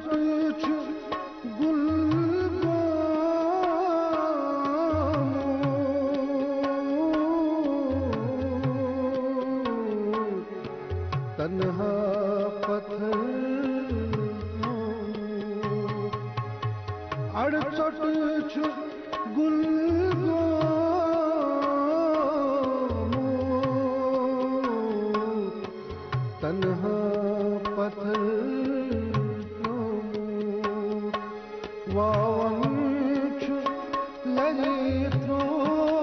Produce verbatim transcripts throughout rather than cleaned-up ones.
چھُ گُل گومُت، تنہا پتھر گومُت۔ اڑٕ ژۄٹہٕ چھُ گُل گومُت، تنہا پتھر گومُت۔ واوَن چھُ لَرِ ترٛوومُت،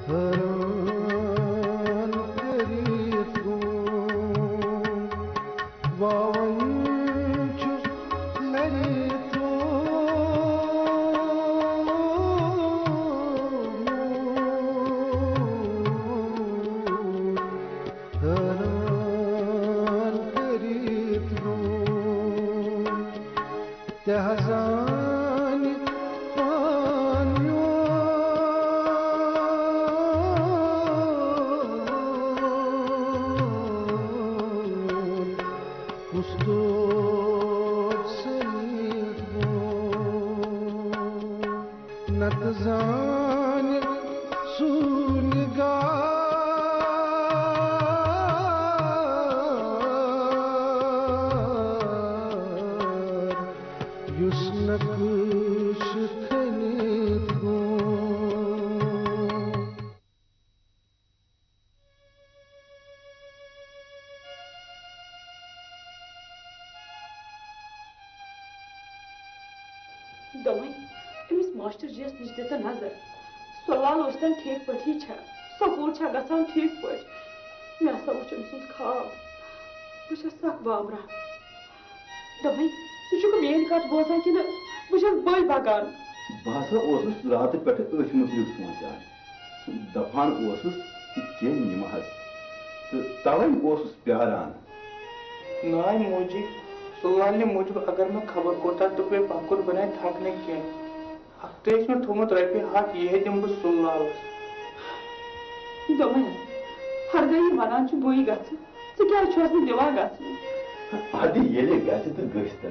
حٲران کٔرِتھ گوٚو۔ واوَن چھُ لَرِ ترٛوومُت، حٲران کٔرِتھ گوٚو۔ تہِ حظ زانہِ پان میون، کُس دود سٔلِتھ گوٚو۔ نتہٕ زانہِ سُہ نِگار، یُس نقشہٕ کھٔنِتھ گوٚو۔ دوٚپمَے، أمِس ماسٹر جِیَس نِش دِ تہٕ نظر۔ سُہ لال اوس تَن ٹھیٖک پٲٹھی چھا؟ سکوٗل چھا گژھان ٹھیٖک پٲٹھۍ؟ مےٚ ہسا وُچھ أمۍ سُنٛد خواب۔ بہٕ چھَس سَکھ بامبران۔ دوٚپمَے، ژٕ چھُکھ میٛٲنۍ کَتھ بوزان کِنہٕ بہٕ چھَس بٔلۍ بَکان؟ بہٕ ہسا اوسُس راتہٕ پٮ۪ٹھٕ أتھۍ مُتعلِق سونٛچان۔ دَپان اوسُس، یہِ کیٛاہ نِمہٕ حظ؟ تہٕ تَوَے اوسُس پیٛاران۔ ناے موجی، سُلالنہِ موٗجوٗب اگر مےٚ خبر کوٗتاہ تہٕ پیٚیہِ پکُن، بہٕ نَے تھکہٕ نہٕ کینٛہہ۔ ہفتہٕ ٲسۍ مےٚ تھوٚومُت رۄپیہِ ہَتھ، یِہے دِمہٕ بہٕ سُلالس۔ دوٚپمَے، ہرگاہ یہِ وَنان چھُ بٕے گژھٕ، ژٕ کیٛازِ چھُس نہٕ دِوان گژھنہٕ؟ اَدٕ ییٚلہِ گژھِ تہٕ گٔژھۍ تن۔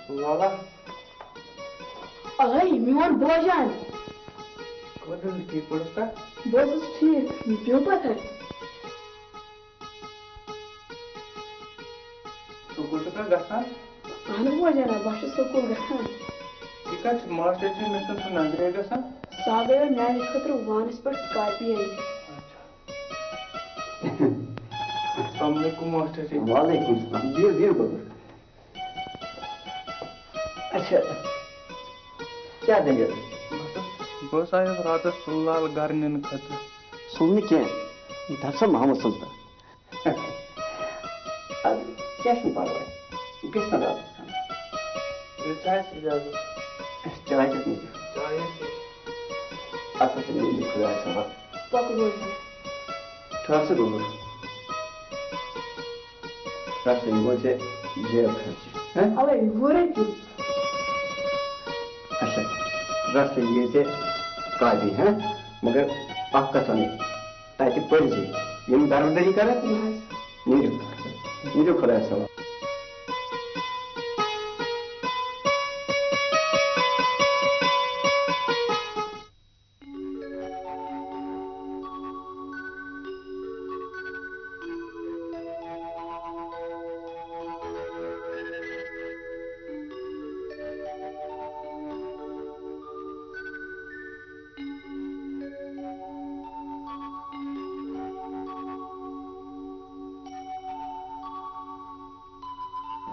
لالا۔ اے میون بوجان۔ خٲطرٕ ٹھیٖک پٲٹھۍ چھُکھا؟ بہٕ حظ چھُس ٹھیٖک، مےٚ پیوٚو پَتہ۔ سکوٗل چھُکھا گژھان؟ اہن حظ بوجان، بہٕ چھُس سکوٗل گژھان۔ یہِ کَتہِ چھُ ماسٹر جی؟ مےٚ چھُنہٕ سُہ نظرے گژھان۔ سُہ آو گٔیو میٛانہِ خٲطرٕ وانَس پٮ۪ٹھ کاپی اَنہِ۔ اچھا۔ السلام علیکم ماسٹر جی۔ وعلیکم السلام۔ بِہِو، بِہِو، بِہِو۔ اچھا، کیٛاہ دٔلیٖل؟ بہٕ حظ آیوس راتَس سُلہٕ لال گَرٕ نِنہٕ خٲطرٕ۔ سُلہٕ نہٕ کینٛہہ، یہِ دَپ سا محمد سُلطان۔ اَدٕ کیٛاہ چھُنہٕ پَرواے، گژھِ نہ راتَس کھنٛڈ۔ تیٚلہِ چھا اَسہِ اِجازت؟ اَسہِ چاے چٮ۪تھ نیٖرِو۔ چاے حظ چیٚیہِ۔ اَتھ ہسا نیٖرِو خۄدایَس حوالہٕ۔ پَکُن حظ۔ ٹھٔہر سا گوٚبُر۔ رَٹھ سا، یہِ گوٚو ژےٚ جیب خرچہٕ، ہہ؟ اَوَے، وُہ رۄپیہِ۔ اچھا، رَٹھ سا، یہِ گٔے ژےٚ کاپی، ہہ؟ مگر اَکھ کَتھ وَنَے، تَتہِ پٔرۍزِ، یِم دَربٕدٔری کَرَکھ، نہ حظ۔ نیٖرِو، نیٖرِو خۄدایَس حوالہٕ۔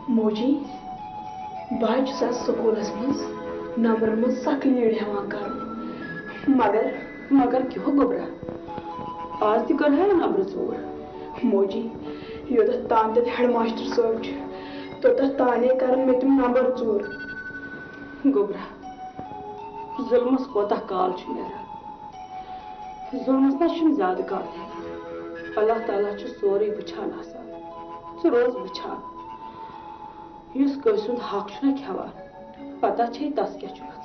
موجی، بہٕ حظ چھُس آز سکوٗلَس منٛز نمبرَن منٛز سخ لیٖڈ ہٮ۪وان کَرُن۔ مگر، مگر کیٛاہ گوٚبرا؟ آز تہِ کَرٕ ہا نمبرٕ ژوٗر۔ موجی، یوٚتَتھ تام تَتہِ ہیڈ ماسٹر صٲب چھُ، توٚتتھ تانے کرن مےٚ تِم نمبر ژوٗر۔ گوٚبرا، ظُلمس کوتاہ کال چھُ نیران؟ ظُلمس نہ چھُنہٕ زیادٕ کال نیران۔ اللہ تعالیٰ چھُ سورُے وٕچھان آسان۔ ژٕ روز وٕچھان۔ یُس کٲنٛسہِ ہُنٛد حق چھُنہ کھٮ۪وان، پتہ چھے تس کیٛاہ چھُ گژھان۔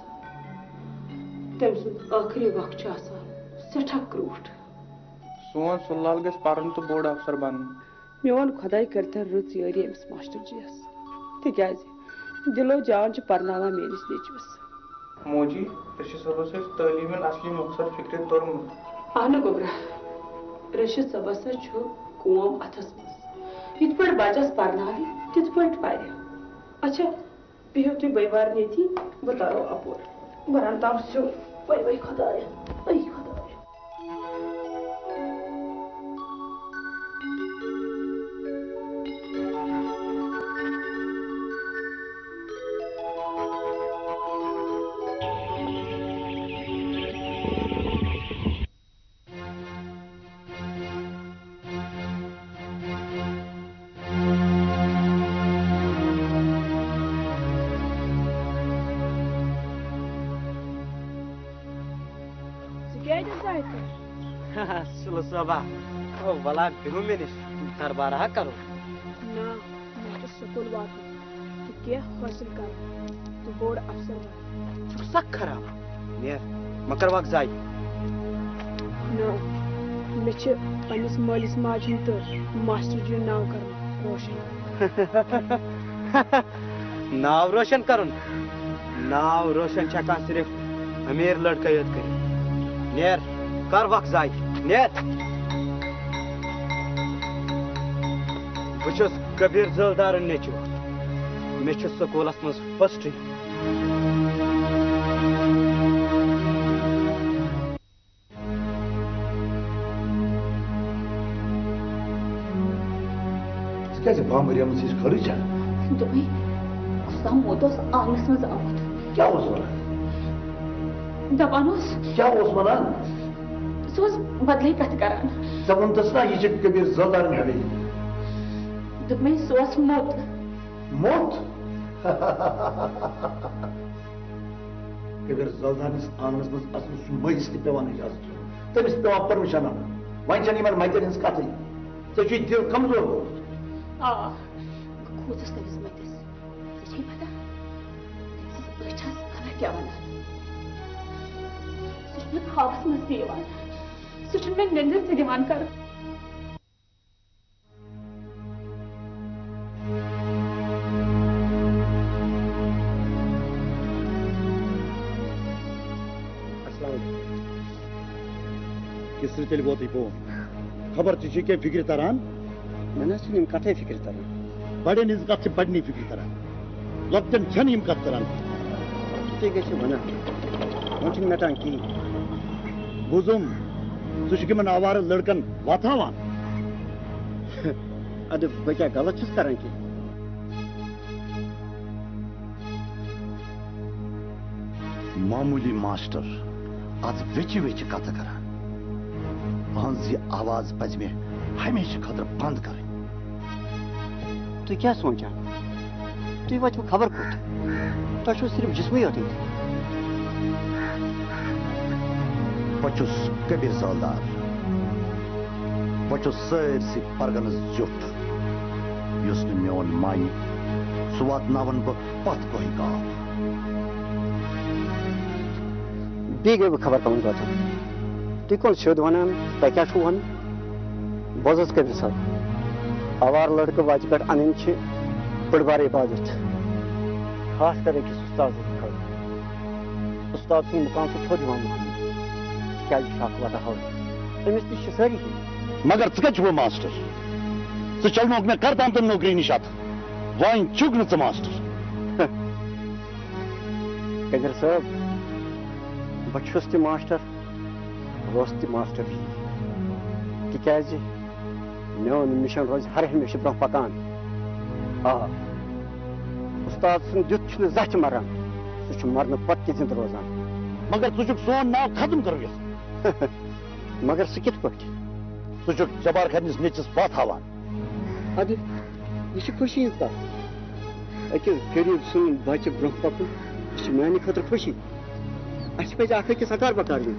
تٔمۍ سُنٛد ٲخری وق چھُ آسان سٮ۪ٹھاہ کرٛوٗٹھ۔ سون سُلہٕ لال گژھِ پرُن تہٕ بوٚڑ افسر بنُن۔ میون خۄداے کٔرتن رٕژ یٲری أمِس ماسٹر جی یَس، تِکیازِ دِلو جان چھُ پرناوان میٲنِس نیٚچوِس۔ موجی، رشید صٲبس ٲسۍ تعلیٖم ہُنٛد اصلی مقصد فکرِ توٚرمُت۔ اہنہٕ گوٚبرا، رشید صٲبس ہا چھُ قوم اتھس منٛز۔ یِتھ پٲٹھۍ بچس پرناوِ، تِتھ پٲٹھۍ پرِ۔ اچھا، بِہِو تُہۍ بٲے بارٕنۍ ییٚتی، بہٕ ترو اپور۔ بہٕ رنہٕ تام سیُن۔ وَے وَے خۄدایا، اے خۄدایا۔ ژٕ کیٛازِ ژایہِ تہٕ؟ سُلہٕ صٲبا، او وَلا بِہِو مےٚ نِش، دربارہ ہا کرو۔ نہ، مےٚ چھُ سکوٗل واتُن تہٕ کینٛہہ حٲصِل کرُن تہٕ بوٚڑ افسر بنُن۔ ژٕ چھُکھ سخ خراب۔ نیر، مہ کر وق ضایع۔ نہ، مےٚ چھِ پننِس مٲلِس ماجہِ ہُنٛد تہٕ ماسٹر جی ہُنٛد ناو کرُن روشن۔ ناو روشن کرُن؟ ناو روشن چھِ ہٮ۪کان صرف امیر لڑکے یوت کٔرِتھ۔ نیر، کر وق ضایع، نیر۔ بہٕ چھُس کبیر زٲلدارُن نیٚچوٗ۔ مےٚ چھُ سکوٗلس منٛز first۔ ژٕ کیٛازِ بامبریمٕژ یِژھ کھٔرٕے چھکھ؟ دوٚپمَے، سُہ موت اوس آنٛگنَس منٛز آمُت۔ کیٛاہ اوس وَنان؟ دَپان اوس۔ کیٛاہ اوس وَنان؟ سُہ اوس بدلٕے کَتھٕ کران۔ ژےٚ ووٚنتَس نا، یہِ چھِ کبیر زٲلدارَن ہٮ۪وٕے۔ دوٚپمَے، سُہ اوس موٚت۔ موٚت؟ کبیر زٲلدارنِس آنٛگنَس منٛز اژنَس چھُنہٕ مٲلِس تہِ پٮ۪وان اجازت ہیوٚن۔ تٔمِس چھِ پٮ۪وان permission اَنُن۔ وۄنۍ چھَنہٕ یِمَن مَتٮ۪ن ہٕنٛز کَتھٕے۔ ژےٚ چھُے دِل کمزور گوٚمُت۔ آ، بہٕ کھوٗژٕس تٔمِس مٔتِس۔ ژےٚ چھے پتہ، تٔمۍ سٕنٛز أچھ آسہٕ خبر کیٛاہ وَنان۔ سُہ چھُ مےٚ خوابَس منٛز تہِ یِوان۔ سُہ چھُنہٕ مےٚ نِندٕر تہِ دِوان کرُن۔ السلام علیکم۔ کِسرِ تیٚلہِ ووتُے پون۔ خبر ژےٚ چھے کینٛہہ فِکرِ تران؟ مےٚ نہ حظ چھِنہٕ یِم کَتھَے فِکرِ تران۔ بَڑٮ۪ن ہِنٛز کَتھ چھِ بَڑنی فِکرِ تران۔ لۄکٹٮ۪ن چھَنہٕ یِم کَتھ تران۔ تُہۍ کیٛاہ چھِو وَنان؟ وۄنۍ چھُنہٕ مےٚ تام کِہیٖنۍ۔ بوٗزُم، ژٕ چھُکھ یِمَن آوارٕ لٔڑکَن وَتھ ہاوان۔ اَدٕ بہٕ کیٛاہ غلط چھُس کَران کینٛہہ؟ معموٗلی ماسٹر، از ویچھِ ویچھِ کتھٕ کران۔ اہنز یہِ آواز پزِ مےٚ ہمیشہٕ خٲطرٕ بند کرٕنۍ۔ تُہۍ کیٛاہ سونٛچان؟ تُہۍ وٲتِو خبر کوٚت؟ تۄہہِ چھُو صرف جسمٕے یوت ییٚتہِ۔ بہٕ چھُس کبیر زالدار۔ بہٕ چھُس سٲرسٕے پرگنس زیُٹھ۔ یُس نہٕ میون مانہِ، سُہ واتناون بہٕ پتھ گوہہِ گاو۔ بیٚیہِ گٔے بہٕ خبر کمن بٲژن۔ تُہۍ کۄس سیوٚد ونان، تۄہہِ کیٛاہ چھُو ونُن؟ بوز حظ کبیر صٲب، آوارٕ لڑکہٕ وتہِ پٮ۪ٹھ انٕنۍ چھِ بٔڑ بار عبادت، خاص کر أکِس استادس خٲطرٕ۔ استاد سُنٛد مُقام چھُ تھوٚد یِوان ماننہٕ، تِکیٛازِ یہِ چھُ اکھ وتہ ہاوُن۔ أمِس نِش چھِ سٲری ہِوۍ۔ مگر ژٕ کتہِ چھُکھ ماسٹر؟ ژٕ چلنووُکھ مےٚ کر تام تَمہِ نوکری نِش اَتھٕ۔ وۄنۍ چھُکھ نہٕ ژٕ ماسٹر۔ قٲدر صٲب، بہٕ چھُس تہِ ماسٹر، روزٕ تہِ ماسٹر ہی۔ تِکیٛازِ میون مِشن روزِ ہر ہمیشہٕ برٛونٛہہ پکان۔ آ، اُستاد سُنٛد دیُت چھُنہٕ زانٛہہ تہِ مران، سُہ چھُ مرنہٕ پتہٕ تہِ زِنٛدٕ روزان۔ مگر ژٕ چھُکھ سون ناو ختم کٔرِتھ۔ مگر سُہ کِتھ پٲٹھۍ؟ ژٕ چھُکھ جبار خانس نیٚچوِس پتھ ہاوان۔ اَدٕ، یہِ چھِ خوشی ہٕنٛز کتھ۔ أکِس غریٖب سُنٛد بَچہٕ برٛونٛہہ پَکُن، یہِ چھِ میٛانہِ خٲطرٕ خوشی۔ اَسہِ پَزِ اَکھ أکِس اَکار بَکار یُن،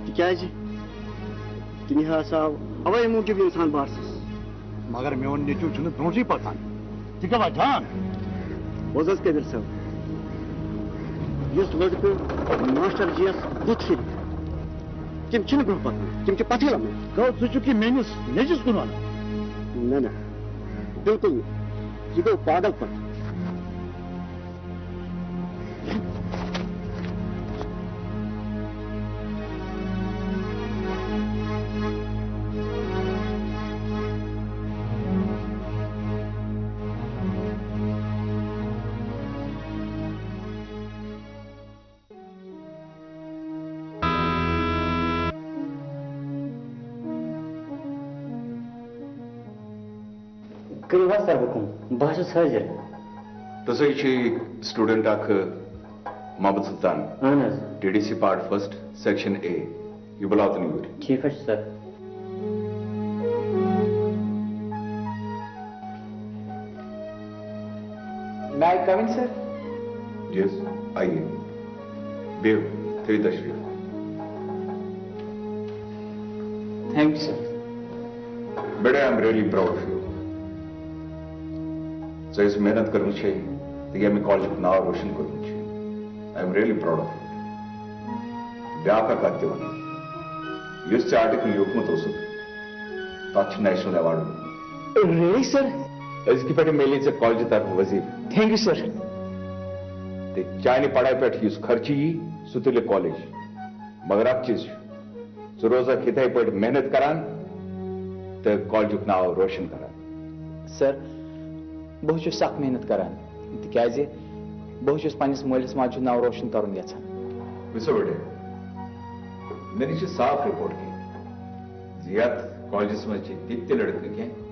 تِکیٛازِ دُنیاہَس آو اَوَے موٗجوٗب اِنسان بارسَس۔ مگر میون نیٚچوٗ چھُنہٕ برٛونٛٹھٕے پَکان۔ ژٕ کیٛاہ وَجہان؟ بوز حظ قٲدِر صٲب، یُس لٔڑکہٕ ماسٹر جی یَس بُتھ پھِرِ، تِم چھِنہٕ برٛونٛہہ پَکان، تِم چھِ پَتھٕے لَمان۔ گوٚو ژٕ چھُکھ یہِ میٛٲنِس نیٚچوِس کُن وَنان؟ نہ، نہ، بِلکُل نہٕ۔ یہِ گوٚو پاگل پَن۔ کٔرِو حظ سر حُکُم، بہٕ حظ چھُس حٲضِر۔ تہٕ سُے چھُ student اکھ محمد سلطان۔ اہن حظ۔ T D C part first, section A. یہِ بُلاو تہٕ یوٗرۍ۔ ٹھیٖک حظ چھُ سر۔ May I come in, sir? Yes, آئیے۔ بِہِو، تھٲیِو تشریٖف۔ Thank you, sir. بیٹا، I am really proud of you. ژےٚ یۄس محنت کٔرمٕژ چھے تہٕ ییٚمہِ کالجُک ناو روشن کوٚرمُت چھُے، I am really proud of you. بیٛاکھ اکھ کتھ تہِ وَنہٕ، یُس ژےٚ آرٹیکل لیوٗکھمُت اوسُکھ، تَتھ چھُ national award میوٗلمُت۔ Really, sir? أزکہِ پٮ۪ٹھٕ میلے ژےٚ کالجہِ طرفہٕ وظیٖفہٕ۔ Thank you, sir. تہٕ چانہِ پڑھایہِ پٮ۪ٹھ یُس خرچہٕ یی، سُہ تُلہِ کالج۔ مگر اکھ چیٖز چھُ، ژٕ روزکھ یِتھے پٲٹھۍ محنت کران تہٕ کالجُک ناو روشن کران۔ سر، بہٕ چھُس سخ محنت کران، تِکیازِ بہٕ چھُس پننِس مٲلِس ماجہِ ہُنٛد ناو روشن کرُن یژھان۔ وٕچھو بیٹے، مےٚ نِش چھِ صاف رپورٹ کینٛہہ زِ یتھ کالجس منٛز چھِ تِتھۍ تہِ لڑکہٕ کینٛہہ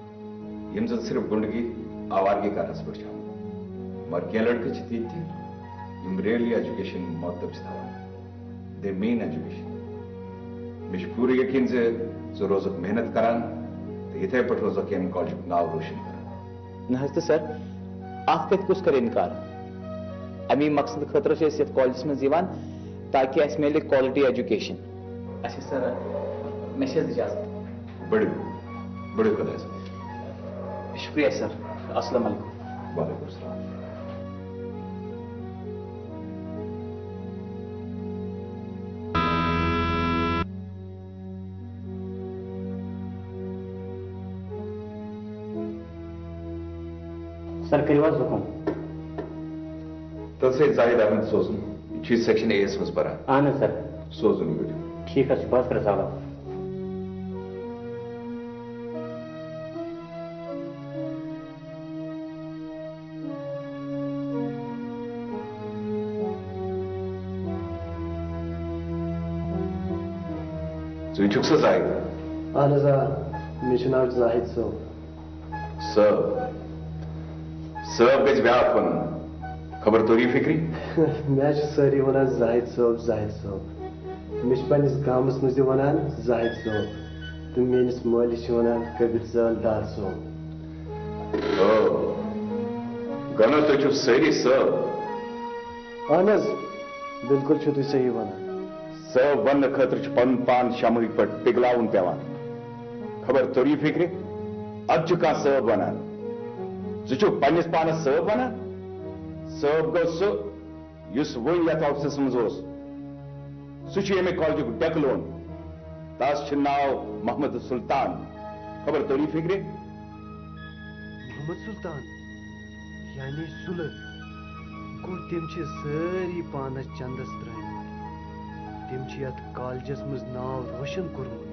یِم زن صرف گُنڈگی، آوارگی کرنس پٮ۪ٹھ چھِ آمٕتۍ۔ مگر کینٛہہ لڑکہٕ چھِ تِتھۍ تہِ یِم really ایجوکیشن مطلب چھِ تھاوان۔ They mean education. مےٚ چھُ پوٗرٕ یقین زِ ژٕ روزکھ محنت کران تہٕ یِتھے پٲٹھۍ روزکھ ییٚمہِ کالجُک ناو روشن کران۔ نہ حظ تہٕ سر، اتھ کتھِ کُس کرِ انکار؟ امی مقصد خٲطرٕ چھِ أسۍ یتھ کالجس منٛز یِوان تاکہ اسہِ میلہِ quality education۔ اچھا سر، مےٚ چھِ حظ اجازت۔ بٔڑِو، بٔڑِو خۄدایَس حوالہٕ۔ شُکریہ سر۔ السلام علیکم۔ وعلیکم السلام۔ سر، کٔرِو حظ حُکُم۔ تَتھ سۭتۍ زاہد احمد سوزُن، یہِ چھُ سیکشن اے یَس منٛز پران۔ اہن حظ سر۔ سوزُن یوٗرۍ۔ ٹھیٖک حظ چھُ، بہٕ حظ کَرٕ سوال۔ ژٕ چھُکھ سا زاہد؟ اہن حظ آ، مےٚ چھُ ناو زاہد صٲب۔ صٲب؟ صٲب گژھِ بیٛاکھ وَنُن۔ خبر توٚری فِکرِ؟ مےٚ حظ چھِ سٲری وَنان زاہد صٲب، زاہد صٲب۔ مےٚ چھِ پنٛنِس گامَس منٛز تہِ وَنان زاہد صٲب۔ تہٕ میٛٲنِس مٲلِس چھِ وَنان کبیر زال ڈار صٲب۔ او، گوٚو نا تُہۍ چھِو سٲری صٲب؟ اہن حظ، بِلکُل چھِو تُہۍ صحیح وَنان۔ صٲب وننہٕ خٲطرٕ چھُ پنُن پان شمہٕکۍ پٲٹھۍ پِگلاوُن پٮ۪وان۔ خبر توٚری فِکرِ؟ اَدٕ چھُ کانٛہہ صٲب ونان۔ ژٕ چھُکھ پننِس پانس صٲب ونان؟ صٲب گوٚو سُہ، یُس وُنۍ یتھ آفسس منٛز اوس۔ سُہ چھُ ییٚمہِ کالجُک ڈٮ۪کہٕ لون۔ تس چھُ ناو محمد سلطان۔ خبر توٚری فِکرِ؟ محمد سلطان؟ یعنی سُلہٕ۔ گوٚو تٔمۍ چھِ سٲری پانس چندس ترٲومٕتۍ۔ تٔمۍ چھِ یتھ کالجس منٛز ناو روشن کوٚرمُت۔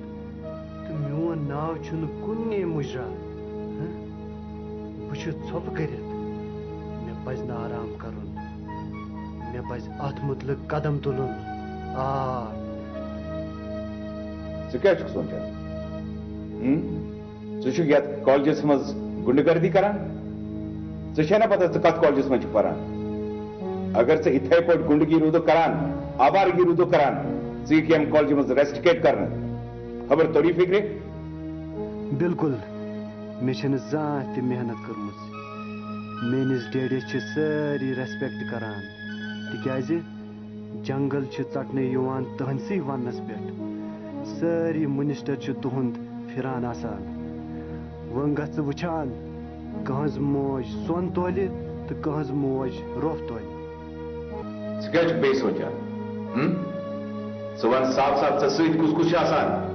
تہٕ میون ناو چھُنہٕ کُنے مُجرا۔ ہہ؟ بہٕ چھُس ژھۄپہٕ کٔرِتھ۔ مےٚ پزِ نہٕ آرام کرُن۔ مےٚ پزِ اتھ مُتعلق قدم تُلُن۔ آ۔ ژٕ کیٛاہ چھُکھ سونٛچان؟ ہم؟ ژٕ چھُکھ یتھ کالجس منٛز غنڈٕ گردی کران؟ ژےٚ چھے نا پتہ ژٕ کتھ کالجس منٛز چھُکھ پران؟ اگر ژٕ یِتھے پٲٹھۍ غنڈگی روٗدُکھ کران، آوارگی روٗدُکھ کران، ژٕ یِکھ ییٚمہِ کالجہِ منٛز رسٹِکیٹ کرنہٕ۔ خبر توٚری فِکرِ؟ بِلکُل، مےٚ چھَنہٕ زانٛہہ تہِ محنت کٔرمٕژ۔ میٲنِس ڈیڈیَس چھِ سٲری ریسپیکٹ کران، تِکیازِ جنگل چھِ ژٹنہٕ یِوان تُہنٛدسٕے وننس پٮ۪ٹھ۔ سٲری منسٹر چھِ تُہُنٛد پھران آسان۔ وۄنۍ گژھ ژٕ وٕچھان، کٕہٕنٛز موج سۄن تولہِ تہٕ کٕہٕنٛز موج روٚف تولہِ۔ ژٕ کیٛازِ چھُکھ بیٚیہِ سونٛچان؟ ہُم؟ ژٕ وَن صاف صاف، ژےٚ سۭتۍ کُس کُس چھُ آسان؟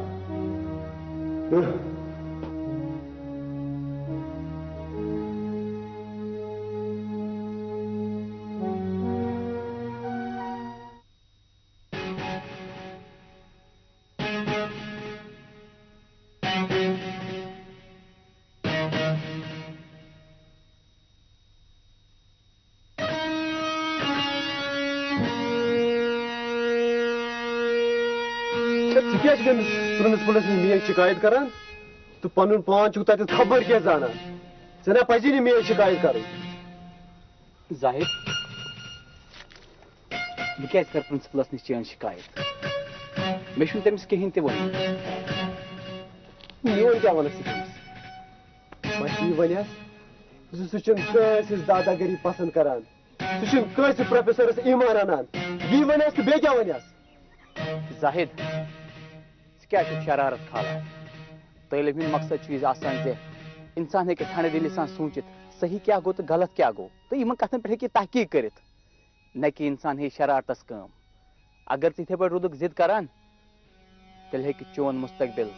ژٕ کیٛازِ چھُکھ أمِس پرنسپلس نِش میٲنۍ شکایت کران؟ تہٕ پنُن پان چھُکھ تتٮ۪تھ خبر کیٛاہ زانان؟ ژےٚ نا پزی نہٕ میٲنۍ شکایت کرٕنۍ۔ زاہد، بہٕ کیٛازِ کرٕ پرنسپلس نِش چٲنۍ شکایت؟ مےٚ چھُنہٕ تٔمِس کِہیٖنۍ تہِ ووٚنمُت۔ میون کیٛاہ ونکھ ژٕ تٔمِس؟ بس یی ونیس زِ سُہ چھُنہٕ کٲنٛسہِ ہٕنٛز دادا گٔری پسند کران، سُہ چھُنہٕ کٲنٛسہِ پروفیسرس ایمان انان۔ یی ونیس تہٕ بیٚیہِ کیٛاہ ونیس؟ زاہد، ژٕ کیٛازِ چھُکھ شرارت کھالان؟ تعلیٖم ہُنٛد مقصد چھُ یہِ آسان زِ انسان ہیٚکہِ ٹھنڈٕ دِلہِ سان سوٗنٛچِتھ، صحیح کیٛاہ گوٚو تہٕ غلط کیٛاہ گوٚو، تہٕ یِمن کتھن پٮ۪ٹھ ہیٚکہِ یہِ تحقیٖق کٔرِتھ، نہ کہِ انسان ہیٚیہِ شرارتس کٲم۔ اگر ژٕ یِتھے پٲٹھۍ روٗدُکھ ضد کران، تیٚلہِ ہیٚکہِ چون مستقبل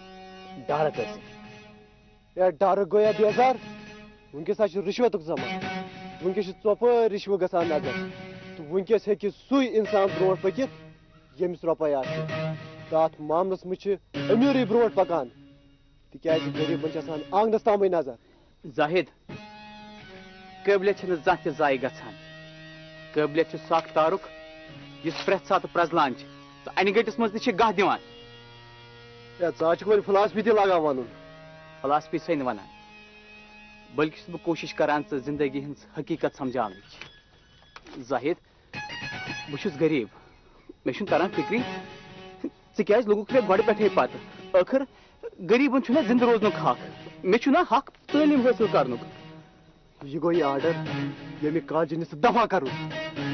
ڈارک ٲسِتھ۔ یا ڈارک گوٚو یا بیزار، وٕنکیٚس ہا چھُ رِشوتُک زمانہٕ۔ وٕنکیٚس چھُ ژۄپٲرۍ رِشوٕ گژھان نظر۔ تہٕ وٕنکیٚس ہیٚکہِ سُے انسان برونٛٹھ پٔکِتھ، ییٚمِس رۄپَے آسہِ۔ تہٕ اَتھ معاملَس منٛز چھِ أمیٖرٕے برونٛٹھ پَکان، تِکیٛازِ غریٖبَن چھِ آسان آنٛگنَس تامٕے نظر۔ زاہد، قٲبلیت چھنہٕ زانٛہہ تہِ ضایع گژھان۔ قٲبلیت چھُ سُہ اکھ تارُک، یُس پرٛٮ۪تھ ساتہٕ پرٛزلان چھِ تہٕ انہِ گٔٹِس منٛز تہِ چھِ گاہ دِوان۔ ہے، ژٕ ہا چھُکھ وۄنۍ فلاسفی تہِ لاگان وَنُن۔ فلاسفی چھُسے نہٕ وَنان، بلکہِ چھُس بہٕ کوٗشِش کران ژٕ زندگی ہٕنٛز حقیٖقت سمجھاونٕچ۔ زاہد، بہٕ چھُس غریٖب، مےٚ چھُنہٕ تران فِکرِ، ژٕ کیٛازِ لوٚگُکھ مےٚ گۄڈٕ پٮ۪ٹھَے پتہٕ؟ ٲخٕر غریٖبَن چھُنہ زِندٕ روزنُک حق، مےٚ چھُنہ حق تعلیٖم حٲصِل کرنُک۔ یہِ گوٚو یہِ آرڈر، ییٚمہِ کالجہِ نہٕ ژٕ دفع کرُن۔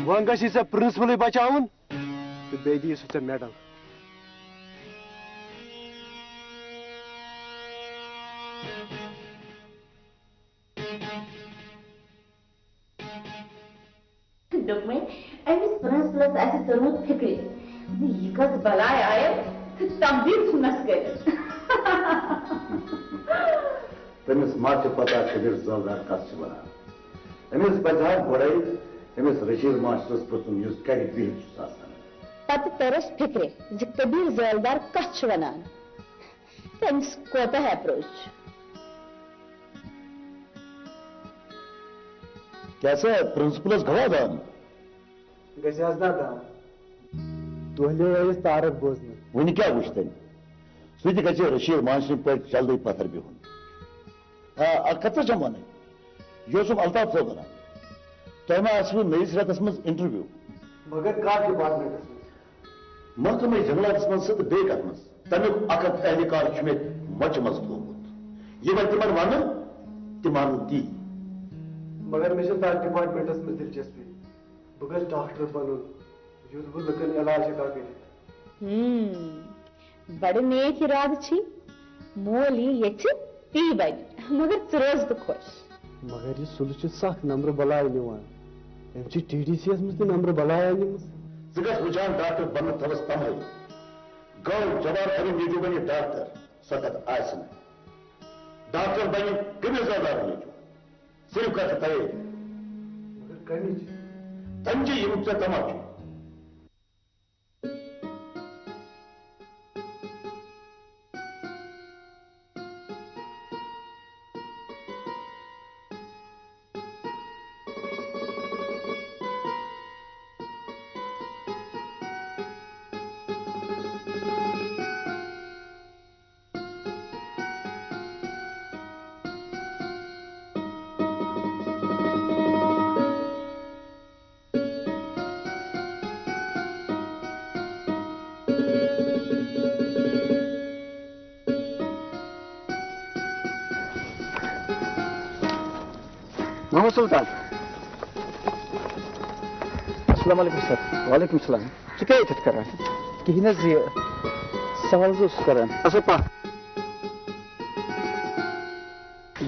وۄنۍ گژھی ژےٚ پرنسپلٕے بچاوُن تہٕ بیٚیہِ دِیہِ سُہ ژےٚ میڈل۔ دوٚپمَے، أمِس پرنسپلس آسہِ توٚرمُت فِکرِ زِ یہِ کۄس بلاے آیَم تہٕ تبدیٖل ژھُننَس کٔرِتھ۔ تٔمِس ما چھِ پتہ کبیر زٲلدار کَس چھِ وَنان؟ أمِس پَزِ ہا گۄڈَے أمِس رشیٖد ماسٹرَس پرٛژھُن، یُس گَرِ بِہِتھ چھُس آسان۔ پتہٕ تٔرٕس فِکرِ زِ کبیر زٲلدار کَس چھِ وَنان۔ تٔمِس کوتاہ اپروچ چھُ؟ کیٛاہ سا پرنسپلس گوٚوا دام؟ گژھِ حظ نا دام۔ دۄہلے ٲیِس تارک بوزنہٕ۔ وُنہِ کیٛاہ وُچھ تٔمۍ؟ سُہ تہِ گژھِ رشیٖد مانسٕنۍ پٲٹھۍ جلدٕے پتھر بِہُن۔ آ، اکھ کتھ چھم ونٕنۍ، یہِ اوسُم الطاف صٲب ونان، تۄہہِ ما آسِوٕ نٔیِس رٮ۪تس منٛز انٹرویو؟ مگر کتھ ڈپارٹمنٹس منٛز؟ محکمہٕ جنگلاتس منٛز سُہ تہٕ بیٚیہِ کتھ منٛز؟ تمیُک اکھ اکھ اہلکار چھُ مےٚ مۄچہِ منٛز تھوومُت۔ یہِ وۄنۍ تِمن ونہٕ، تِم انن تی۔ مگر مےٚ چھِ تتھ ڈپارٹمنٹس منٛز دلچسپی۔ بہٕ گژھٕ ڈاکٹر بنُن، یُتھ بہٕ لُکن علاج ہٮ۪کہٕ ہا کٔرِتھ۔ ہم، بڑٕ نیک ارادٕ چھی۔ مول یی ییٚژھِ تی بنہِ، مگر ژٕ روز تہٕ خۄش۔ مگر یہِ سُلہٕ چھُ سخ نمبرٕ بلاے نِوان۔ أمۍ چھِ ٹی ڈی سی یَس منٛز تہِ نمبرٕ بلاے نِمٕژ۔ ژٕ گژھ وٕچھان ڈاکٹر بننہٕ تھٲوٕس تمٲے۔ گوٚو جوان اَمہِ نیٚچوٗ بنہِ ڈاکٹر، سۄ کتھ آسہِ نہٕ۔ ڈاکٹر بنہِ کٔمِس زادارَن نیٚچوٗ؟ صرف کتھ تیٲری۔ مگر کمِچ؟ تمچی ییٚمیُک ژےٚ تما چھُے۔ محمد سلطان، السلام علیکم سر۔ وعلیکم السلام۔ ژٕ کیٛاہ ییٚتٮ۪تھ کران؟ کِہیٖنۍ حظ، یہِ سوال حظ اوسُس کران۔ اَسا پَکھ۔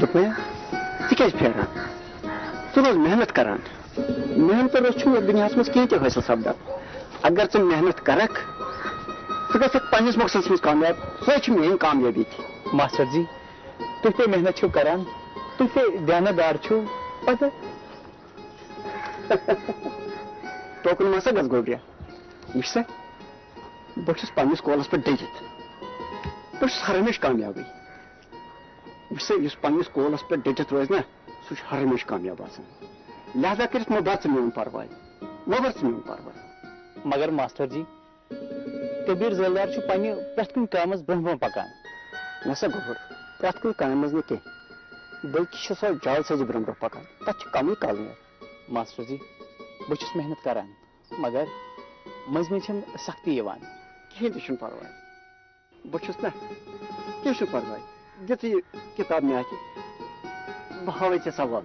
دوٚپمَے، ژٕ کیٛازِ پھیران؟ ژٕ روز محنت کران۔ محنتہٕ روٚس چھُنہٕ یَتھ دُنیاہَس منٛز کینٛہہ تہِ حٲصِل سپدان۔ اگر ژٕ محنت کرکھ، ژٕ گژھکھ پنٛنِس مقصدَس منٛز کامیاب۔ سۄے چھِ میٛٲنۍ کامیٲبی تہِ۔ ماسٹر جی، تُہۍ تہِ محنت چھِو کران، تُہۍ تہِ دیانت دار چھِو، پتہٕ توکُن ما سا گژھٕ گوٚبریا؟ وٕچھ سا، بہٕ چھُس پنٛنِس کولَس پٮ۪ٹھ ڈٔٹِتھ۔ بہٕ چھُس ہر ہمیشہٕ کامیابٕے۔ وٕچھ سا، یُس پنٛنِس کولَس پٮ۪ٹھ ڈٔٹِتھ روزِ نا، سُہ چھُ ہر ہمیشہٕ کامیاب آسان۔ لہذا کٔرِتھ مہ بَر ژٕ میون پَرواے، مہ بَر ژٕ میون پَرواے۔ مگر ماسٹر جی، کبیر ذٲلدار چھُ پننہِ پرٛٮ۪تھ کُنہِ کامہِ منٛز برٛونٛہہ برٛونٛہہ پکان۔ نہ سا گوٚبُر، پرٛٮ۪تھ کُنہِ کامہِ منٛز نہٕ کینٛہہ، بلکہِ چھُ سۄ جال سۭتۍ برٛونٛہہ برٛونٛہہ پکان۔ تتھ چھُ کمٕے کال نیران۔ ماسٹر جی، بہٕ چھُس محنت کران، مگر مٔنٛزۍ مٔنٛزۍ چھم سختی یِوان۔ کِہیٖنۍ تہِ چھُنہٕ پرواے، بہٕ چھُس نہ، کینٛہہ چھُنہٕ پرواے۔ دِ ژٕ یہِ کِتاب مےٚ اَتھِ، بہٕ ہاوَے ژےٚ سوال۔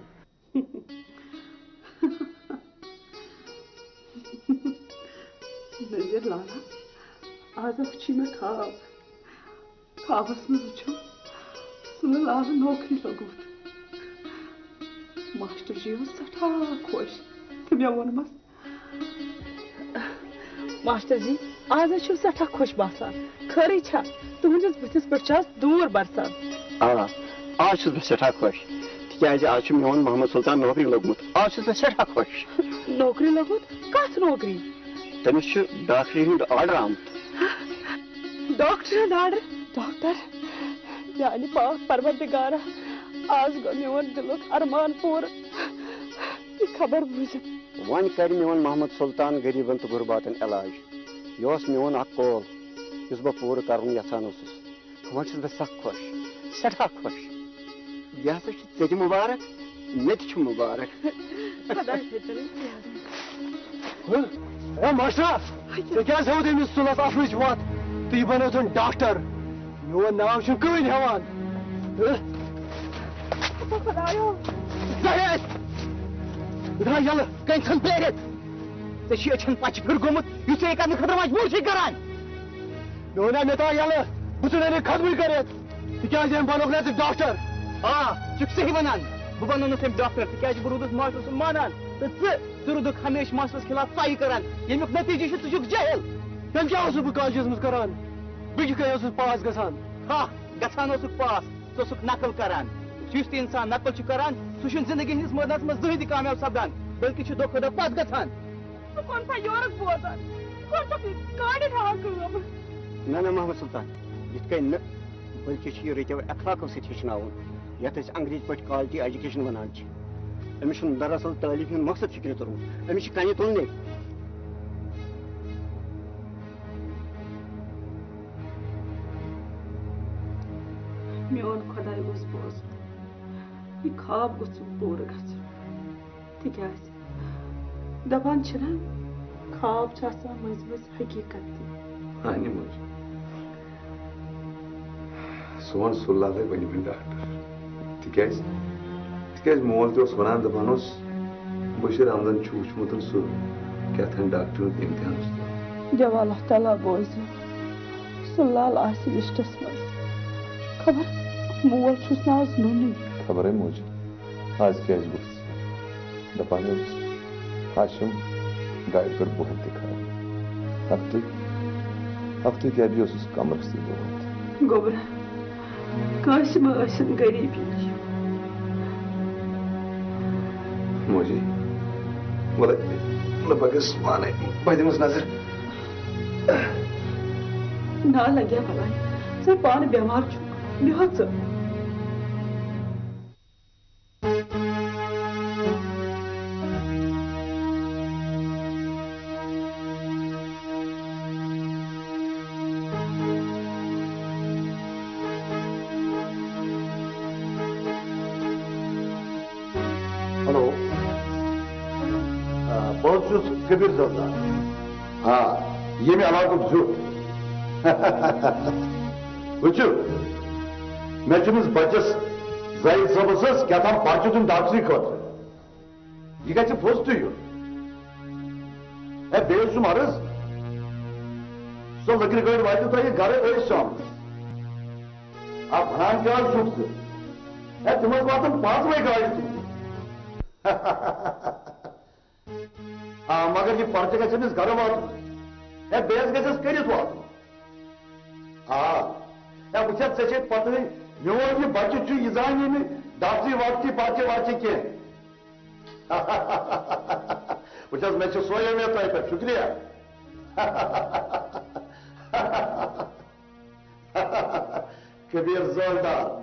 نذیر لالا، آز وُچھُے مےٚ خواب۔ خوابس منٛز وُچھُم سُلہٕ لالہٕ نوکری لوٚگمُت۔ ماسٹر جی اوس سٮ۪ٹھاہ خۄش تہٕ مےٚ ووٚنمس، ماسٹر جی، آز حظ چھِو سٮ۪ٹھاہ خۄش باسان۔ خٲرٕے چھا؟ تُہٕنٛدِس بٕتھِس پٮ۪ٹھ چھِ آز دوٗر برسان۔ آ، آز چھُس بہٕ سٮ۪ٹھاہ خۄش، تِکیٛازِ آز چھُ میون محمد سلطان نوکری لوٚگمُت۔ آز چھُس بہٕ سٮ۪ٹھاہ خۄش۔ نوکری لوٚگمُت؟ کَتھ نوکری؟ تٔمِس چھُ ڈاکٹری ہُنٛد آرڈر آمُت۔ ڈاکٹر ہُنٛد آرڈر؟ ڈاکٹر، میانہِ پاک پروردگارا، آز گوٚو میون دِلُک ارمان پوٗرٕ۔ یہِ خبر بوٗزِتھ۔ وۄنۍ کرِ میون محمد سلطان غریبن تہٕ غرباتن علاج۔ یہِ اوس میون اکھ قول، یُس بہٕ پوٗرٕ کرُن یژھان اوسُس۔ وۄنۍ چھُس بہٕ سخ خۄش، سٮ۪ٹھاہ خۄش۔ یہِ ہسا چھُ ژےٚ تہِ مُبارک، مےٚ تہِ چھُ مُبارک۔ خۄداے تھٲوِن۔ ہے ماشٹرا، ژےٚ کیٛازِ ہٲوٕتھ أمِس سُلس اصلٕچ وَتھ تہٕ یہِ بنٲوتھن ڈاکٹر؟ میون ناو چھُنہٕ کٕہٕنۍ ہٮ۪وان۔ خۄدایو۔ زاہد! درٛاو یَلہٕ، کٔمۍ ژھٕن پیرِتھ؟ ژےٚ چھُے أچھن پچہِ پھِر گوٚمُت، یُس ژےٚ یہِ کرنہٕ خٲطرٕ مجبوٗر چھُے کران۔ مےٚ ووٚن نا، مےٚ ترٛاو یَلہٕ، بہٕ ژھٕنَے نہٕ ختمٕے کٔرِتھ، تِکیٛازِ أمۍ بنووُکھ نا ژٕ ڈاکٹر۔ آ، ژٕ چھُکھ صحیح وَنان، بہٕ بنوونَس أمۍ ڈاکٹر، تِکیٛازِ بہٕ روٗدُس ماسٹر سُنٛد مانان، تہٕ ژٕ، ژٕ روٗدُکھ ہمیشہٕ ماسٹرَس خلاف ژایہِ کران، ییٚمیُک نتیٖجہٕ چھُ ژٕ چھُکھ جٲہِل۔ تیٚلہِ کیٛاہ اوسُس بہٕ کالجَس منٛز کران؟ بہٕ کِتھ کٔنۍ اوسُس پاس گژھان؟ ہا، گژھان اوسُکھ پاس، ژٕ اوسُکھ نقل کران۔ یُس تہِ انسان نقل چھُ کران، سُہ چھُنہٕ زندگی ہٕنٛدِس مٲدانَس منٛز زٕہٕنۍ تہِ کامیاب سپدان، بلکہِ چھُ دۄہ کھۄتہٕ دۄہ پتھ گژھان۔ ژٕ کون سا یورُک بوزان؟ ژٕ کون سا کانہِ تھاوان کٲم؟ نہ، نہ، محمد سلطان، یِتھ کٔنۍ نہٕ، بلکہِ چھُ یہِ رٕتیو اخلاقو سۭتۍ ہیٚچھناوُن، یَتھ أسۍ انگریزی پٲٹھۍ quality education وَنان چھِ۔ أمِس چھُنہٕ دراصل تعلیٖم ہُنٛد مقصد فِکرِ توٚرمُت، أمِس چھِ کَنہِ تُلنٕے۔ میون خۄداے گوٚژھ بوزُن، یہِ خواب گوٚژھُم پوٗرٕ گژھُن، تِکیٛازِ دَپان چھِنہ، خواب چھِ آسان مٔنٛزۍ مٔنٛزۍ حقیٖقت تہِ۔ اَہَنہِ موجی۔ سون سُلہٕ لالَے بَنہِ وۄنۍ ڈاکٹر۔ تِکیٛازِ؟ تِکیٛازِ مول تہِ اوس وَنان، دَپان اوس، بشیٖر احمدَن چھُ وُچھمُت سُہ کیٛاہ تام ڈاکٹری ہُنٛد اِمتِحان اوس دِوان۔ دِیِو اللہ تعالیٰ بوزِ، سُلہٕ لال آسہِ لِسٹَس منٛز۔ خبر مول چھُس نہٕ آز نوٚنُے۔ خبرے موجی۔ آز کیٛازِ گوٚژھ؟ دَپان اوس، ہاشم گاڑِ پٮ۪ٹھ بۄن تہِ کھالہِ۔ ہفتہٕ، ہفتہٕ کیٛاہ بیٚیہِ اوسُس کمرس تہِ بِہُن۔ گوٚبرا، کٲنٛسہِ مہ ٲسِن غریٖبی۔ موجی، وَلہٕ، وَلہٕ بہٕ گژھٕ پانَے، بہٕ دِمَس نظر۔ نا لگیا بلاے، ژٕ پانہٕ بٮ۪مار چھُکھ، بیٚہہ ژٕ۔ ہیلو۔ آ، بہٕ حظ چھُس کبیر زردار۔ آ، ییٚمہِ علاقُک زیُٹھ۔ وٕچھِو، مےٚ چھُ أمِس بَچَس زاہد صٲبَس حظ کیٛاہ تام پرچہٕ دیُن ڈاکٹری خٲطرٕ۔ یہِ گژھِ پوٚز تہِ یُن۔ ہے، بیٚیہِ حظ چھُم عرض، سۄ لٔکرِ گٲڑۍ واتہِ تۄہہِ گرٕ أتھۍ شامَس۔ آ، بنان کیٛاہ حظ چھُکھ ژٕ؟ ہے، تِم حظ واتَن پانٛژوَے گاڑِ تُلِتھ۔ آ، مگر یہِ پرچہِ گژھِ أمِس گرٕ واتُن۔ ہے، بیٚیِس گژھٮ۪س کٔرِتھ واتُن۔ آ، ہے، وٕچھ حظ، ژےٚ چھے پتہٕے، میون یہِ بچہِ چھُ، یہِ زانہِ نہٕ ڈاکٹری واکٹری پرچہِ ورچہِ کینٛہہ۔ وٕچھ حظ، مےٚ چھِ سۄے اُمید تۄہہِ پٮ۪ٹھ۔ شُکریہ۔ کبیر زٲلدار۔